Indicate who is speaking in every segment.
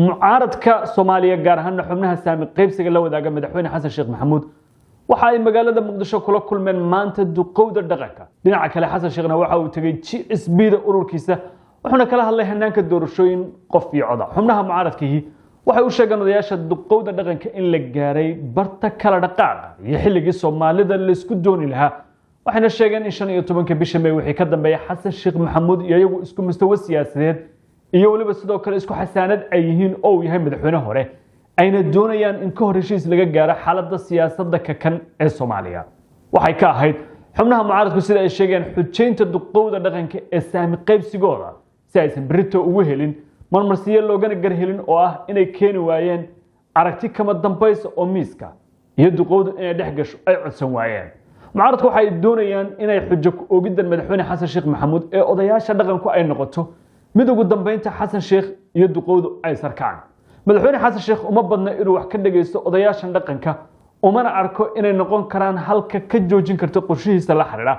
Speaker 1: Mucaaradka Soomaaliya, gaar ahaana xubnaha saami qaybsiga la wadaaga madaxweyne Xasan Sheekh Maxamuud, waxa ay magaalada Muqdisho kula kulmeen maanta duqowda dhaqanka. Dhinaca kale, Xasan Sheekhna waxa uu tegey GSB da ururkiisa, wuxuuna kala hadlay hanaanka doorashooyin qof iyo coda. Xubnaha mucaaradkihi waxay u sheegeen odayaasha duqowda dhaqanka in la gaaray barta kala dhaqaaqa iyo xilligii Soomaalida laysku dooni lahaa. Waxayna sheegeen in 15-ka bisha May wixii ka dambeeya Xasan Sheekh Maxamuud iyo iyagu isku mustawo siyaasadeed iyo weliba sidoo kale isku xasaanad ay yihiin oo uu yahay madaxweyne hore, ayna doonayaan in ka hor heshiis laga gaaro xaaladda siyaasadda kakan ee Soomaaliya. Waxay ka ahayd xubnaha mucaaradku, sida ay sheegeen, xujaynta duqowda dhaqanka ee saami qaybsigooda, si aysan berito ugu helin marmarsiyo loogana gar helin oo ah inay keeni waayeen aragti kama dambaysa oo miiska iyo duqowdu inay dhex gasho ay codsan waayeen. Mucaaradku waxay doonayaan inay xujo ku oogiddan madaxweyne Xasan Sheekh Maxamuud ee odayaasha dhaqanku ay noqoto mid ugu dambeynta Xasan Sheekh iyo duqowdu ay sarkaan. Madaxweyne Xasan Sheekh uma badna inuu wax ka dhagaysto odayaashan dhaqanka, umana arko inay noqon karaan halka ka joojin karta qorshihiisa la xidhiidha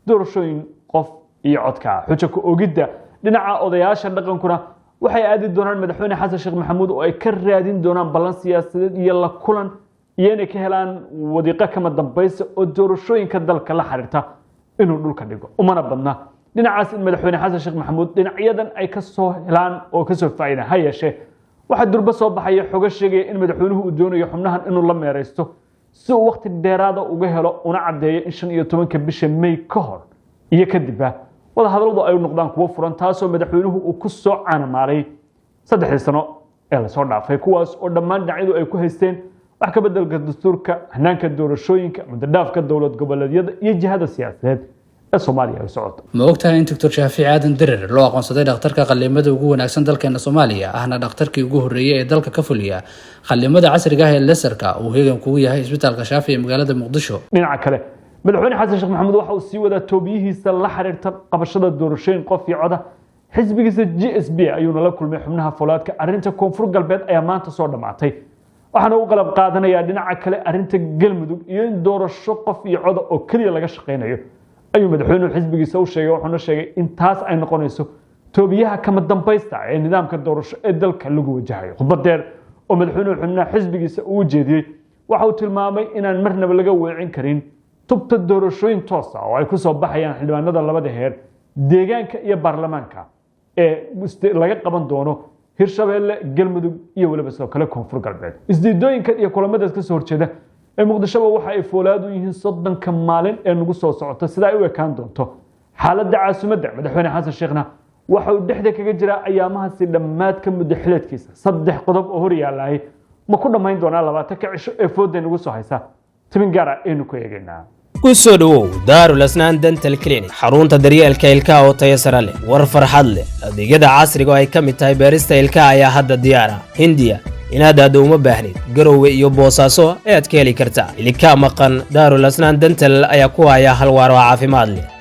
Speaker 1: doorashooyin qof iyo codka. Xujo ku oogidda dhinaca odayaasha dhaqankuna waxay aadi doonaan madaxweyne Xasan Sheekh Maxamuud oo ay ka raadin doonaan ballan siyaasadeed iyo la kulan iyo inay ka helaan wadiiqo kama dambaysa oo doorashooyinka dalka la xiriirta inuu dhulka dhigo. Umana badna dhinacaas in madaxweyne Xasan Sheekh Maxamuud dhinacyadan ay ka soo helaan oo kasoo faa'iidaan. Ha yeeshee, waxaa durbo soo baxaya xogo sheegaya in madaxweynuhu uu doonayo xubnahan inuu la meeraysto si uu waqti dheeraada uga helo, una caddeeyo in 15-ka bisha May ka hor iyo kadibba wadahadalladu ay noqdaan kuwo furan, taasoo madaxweynuhu uu ku soo caanamaalay 3dii sano ee lasoo dhaafay, kuwaas oo dhammaan dhinacyadu ay ku haysteen wax ka beddelka dastuurka, hanaanka doorashooyinka, muddo dhaafka dowlad goboleedyada iyo jihada siyaasadeed ee Soomaaliya ay socoto.
Speaker 2: Ma ogtahay in Doctor Shaafici Aadan Dirir loo aqoonsaday dhakhtarka qalliimada ugu wanaagsan dalkeena Soomaaliya, ahna dhakhtarkii ugu horreeyay ee dalka ka fuliya qalliimada casriga ah ee laser-ka, uu heegan kugu yahay Isbitaalka Shaafi ee magaalada Muqdisho?
Speaker 1: Dhinaca kale, madaxweyne Xasan Sheekh Maxamuud waxa uu sii wadaa toobiyihiisa la xiriirta qabashada doorashooyin qof iyo coda. Xisbigiisa GSB ayuuna la kulmay xubnaha foolaadka. Arrinta Koonfur Galbeed ayaa maanta soo dhammaatay, waxaana u qalab qaadanayaa dhinaca kale arrinta Galmudug iyo in doorasho qof iyo coda oo keliya laga shaqaynayo ayuu madaxweynuhu xisbigiisa u sheegay. Wuxuuna sheegay in taas ay noqonayso toobiyaha kama dambaysta ee nidaamka doorasho ee dalka lagu wajahayo. Khudbad dheer oo madaxweynuhu xubnaha xisbigiisa uu jeediyey waxa uu tilmaamay inaan marnaba laga weecin karin tubta doorashooyin toos ah oo ay ku soo baxayaan xildhibaanada labada heer, deegaanka iyo baarlamaanka, ee laga qaban doono Hirshabeelle, Galmudug iyo weliba sidoo kale Koonfur Galbeed. Isdiidooyinkan iyo kulamadaas kasoo horjeeda ee Muqdishoba waxa ay foolaad u yihiin 30-ka maalin ee nagu soo socota sida ay u ekaan doonto xaaladda caasimadda. Madaxweyne Xasan Sheekhna waxa uu dhexda kaga jiraa ayaamahaasi dhammaadka muddo xileedkiisa. Saddex qodob oo hor yaalahay ma ku dhammayn doonaa 20-ka cisho ee foodda nagu soo haysa? Tibin gaara aynu ku eegaynaa.
Speaker 3: Ku soo dhowow Daarul Asnaan Dental Clinic, xarunta daryeelka ilkaha oo tayo sare leh. War farxad leh, adeegyada casriga oo ay ka mid tahay beerista ilkaha ayaa hadda diyaar ah. Hindiya inaad aaddo uma baahnid, Garowe iyo Boosaaso ayaad ka heli kartaa. Ilkaa maqan, Daarul Asnaan Dental ayaa ku haya hal waar oo caafimaad leh.